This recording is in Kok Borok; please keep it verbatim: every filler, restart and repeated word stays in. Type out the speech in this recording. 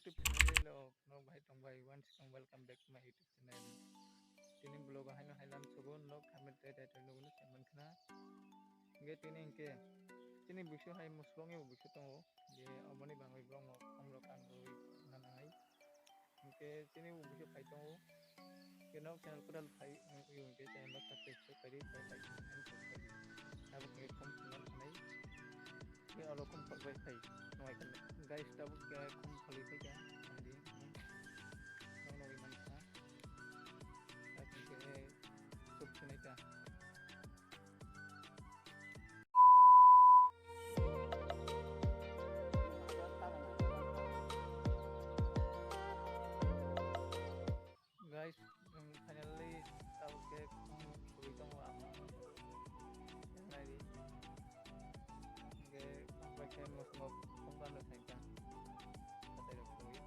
YouTube channel o nok bahai tong bai, once again welcome back to my YouTube channel. Tini vlog o haino hailam sugo nok thamir tai tai tai nuguni se mankhna. Hingke tini hingke chini buisu hai muslong yo buisu tongo. Je oboni bangwi borok no kham rok ang rwi nana hai. Hingke chini buisu phai tongo. Hingke nok channel kwtal phai, hingke channel no subscribe khaidi, bell icon on khaidi. Abo hingke khum khum nai. Hingke oro khum khol bai phai. Nai kan guys, tabuk khe khum kholi phai kha. Nai di. Nok nogwi mankha. Tabuk khe sub sinai ta. Guys, um, finally, tabuk khe khum khulwi tongo ang. Nai di. Hingke khum bai khe musungo khum kano saikha. Hatai rok khulwi.